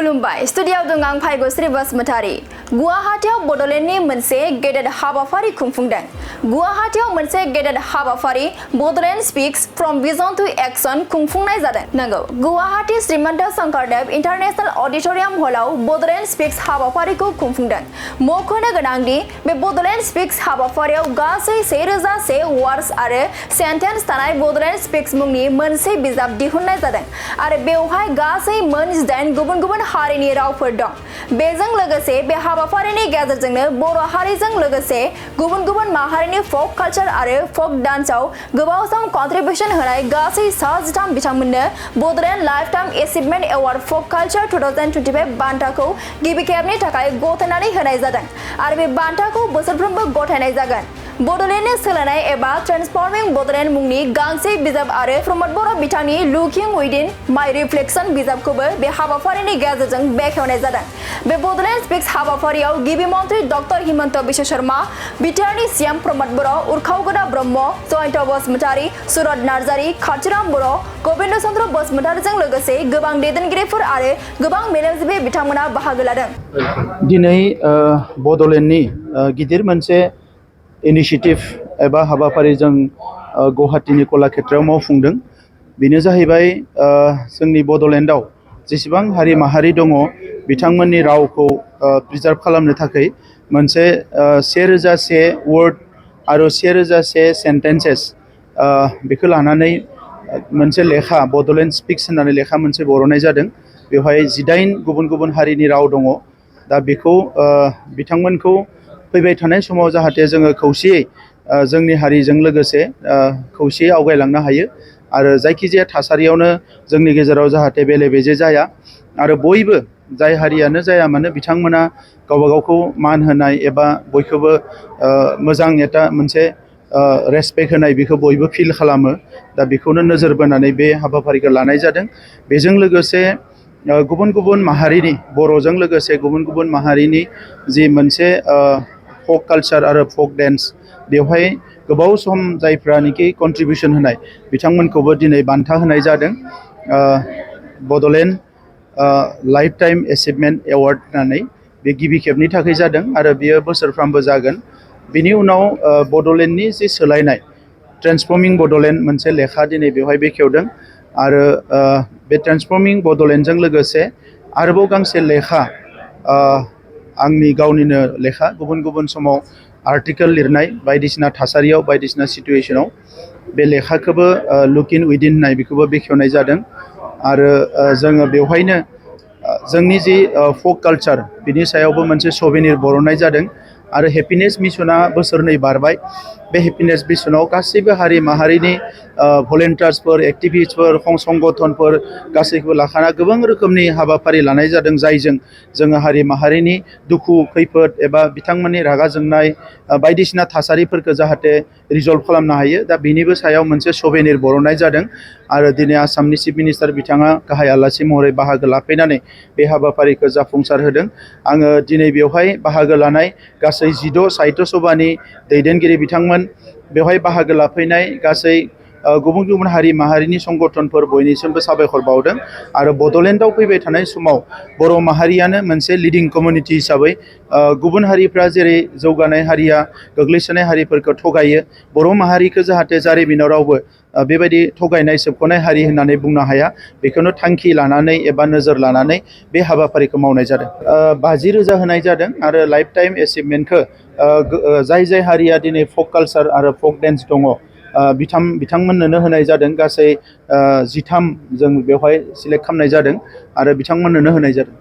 खुलुमबाय स्टुडियाव दं आं फाइगस्रि बसुमतारी गुवाहाटीयाव बडलेण्डनि मोनसे गेदेर हाबाफारि खुंफुंदों। गुवाहाटीयाव मोनसे गेदेर हाबाफारि Bodoland speaks from vision to action खुंफुंनाय जादों। नंगौ गुवाहाटी श्रीमंत शंकरदेव इंटरनेशनल ऑडिटोरियम हॉलाव बडलेण्ड स्पीक्स हाबाफारिखौ खुंफुंदों। मख'नो गोनांदि बे बडलेण्ड स्पीक्स हाबाफारियाव गासै 1001 वर्ड्स आरो सेन्टेन्स थानाय बडलेण्ड स्पीक्स मुंनि मोनसे बिजाब दिहुननाय जादों आरो बेवहाय गासै मोन 8 गुबुन हारिनि रावफोर दं। बेजों लोगोसे बे हाबाफारिनि गेजेरजोंनो बर' हारिजों लोगोसे गुबुन माहारिनि folk culture आरो folk dance-आव गोबाव सम कन्ट्रिबिउशन होनाय गासै 13 बिथांमोननो Bodoland lifetime achievement award folk culture 2025 बान्थाखौ गिबि खेबनि थाखाय गथायनानै होनाय जादों आरो बे बान्थाखौ बोसोरफ्रोमबो गथायनाय जागोन। बडलेण्डनि सोलायनाय एबा ट्रेन्सफर्मिं बडलेण्ड मुंनि गांसे बिजाब आरो प्रमद बर' बिथांनि लुकिं उइदिन माय रिफ्लेक्शन बिजाबखौबो बे हाबाफारिनि गेजेरजों बेखेवनाय जादों। बे बडलेण्ड स्पीक्स हाबाफारियाव गिबि मन्त्रि डक्टर हिमन्त बिश्व शर्मा, बिटिआरनि सीएम प्रमद बर', उर्खावगोदा ब्रह्म, जयन्त बसुमतारी, सुरत नार्जारी, खाथिराम बर', गबिन्द चन्द्र बसुमतारीजों लोगोसे गोबां दैदेनगिरिफोर आरो गोबां मेलेमजिबि बिथांमोना बाहागो लादों। दिनै बडलेण्डनि गिदिर मोनसे इनिशिएटिभ एबा हाबाफारि जों गुवाहाटीनि कलाक्षेत्रआव मावफुंदों। बेनो जाहैबाय जोंनि बडलेण्डआव जेसेबां हारि माहारि दङ बिथांमोननि रावखौ प्रिजार्भ खालामनो थाखाय मोनसे 1001 वर्ड आरो 1001 सेन्टेन्सेस बेखौ लानानै मोनसे लेखा बडलेण्ड स्पीक्स होननानै लेखा मोनसे बर'नाय जादों। बेवहाय 18 गुबुन हारिनि राव दङ। दा बेखौ बिथांमोनखौ फैबाय थानाय समाव जाहाथे जोङो खौसेयै जोंनि हारिजों लोगोसे खौसेयै आवगायलांनो हायो आरो जायखिजाया थासारियावनो जोंनि गेजेराव जाहाथे बेले बेजे जाया आरो बयबो जाय हारियानो जाया मानो बिथांमोना गावबा गावखौ मान होनाय एबा बयखौबो मोजां एटा मोनसे रेसपेक्ट होनाय बेखौ बयबो फिल खालामो। दा बेखौनो नोजोर बोनानै बे हाबाफारिखौ लानाय जादों। बेजों लोगोसे गुबुन माहारिनि बर'जों लोगोसे गुबुन माहारिनि जि मोनसे folk culture आरो folk dance बेवहाय गोबाव सम जायफ्रानिखि कन्ट्रिबिउशन होनाय बिथांमोनखौबो दिनै बान्था होनाय जादों। Bodoland life time achievement award होननानै बे गिबि खेबनि थाखाय जादों आरो बियो बोसोरफ्रामबो जागोन। बिनि उनाव बडलेण्डनि जि सोलायनाय ट्रेन्सफर्मिं बडलेण्ड मोनसे लेखा दिनै बेवहाय बेखेवदों आरो बे ट्रेन्सफर्मिं बडलेण्डजों लोगोसे आरोबाव गांसे लेखा आंनि गावनिनो लेखा गुबुन समाव आर्टिकेल लिरनाय बायदिसिना थासारियाव बायदिसिना सिटुएशनाव बे लेखाखौबो लुकिं उइदिन होननाय बेखौबो बेखेवनाय जादों आरो जोङो बेवहायनो जोंनि जि folk culture बिनि सायावबो मोनसे सभिनिर बर'नाय जादों आरो हेपिनेस मिशना बोसोरनै बारबाय। बे हेपिनेस मिशनाव गासैबो हारि माहारिनि भलेन्टियार्सफोर एक्टिभिस्टफोर संगठनफोर गासैखौबो लाखाना गोबां रोखोमनि हाबाफारि लानाय जादों जायजों जोङो हारि माहारिनि दुखु खैफोद एबा बिथांमोननि रागा जोंनाय बायदिसिना थासारिफोरखौ जाहाथे रिजल्भ खालामनो हायो। दा बेनिबो सायाव मोनसे सभिनिर बर'नाय जादों आरो दिनै आसामनि चिफ मिनिस्टार बिथाङा गाहाय आलासि महरै बाहागो लाफैनानै बे हाबाफारिखौ जाफुंसार होदों। आङो दिनै बेवहाय बाहागो लानाय गासै 16 साहित्य सभानि दैदेनगिरि बिथांमोन, बेवहाय बाहागो लाफैनाय गासै गुबुन हारि माहारिनि संगठनफोर बयनिसिमबो साबायखर बावदों आरो बडलेण्डआव फैबाय थानाय समाव बर' माहारियानो मोनसे लिडिं कमिउनिटि हिसाबै गुबुन हारिफ्रा जेरै जौगानाय हारिया गोग्लैसोनाय हारिफोरखौ थगायो, बर' माहारिखौ जाहाथे जारिमिनाव रावबो बेबायदि थगायनाय सोबख'नाय हारि होननानै बुंनो हाया बेखौनो थांखि लानानै एबा नोजोर लानानै बे हाबाफारिखौ मावनाय जादों। 50,000 होनाय जादों आरो लाइफ टाइम एचिभमेन्टखौ जाय हारिया दिनै folk culture आरो folk dance दङ बिथांमोननोनो होनाय जादों। गासै 13 जों बेवहाय सिलेक्ट खालामनाय जादों आरो बिथांमोननोनो होनाय जादों।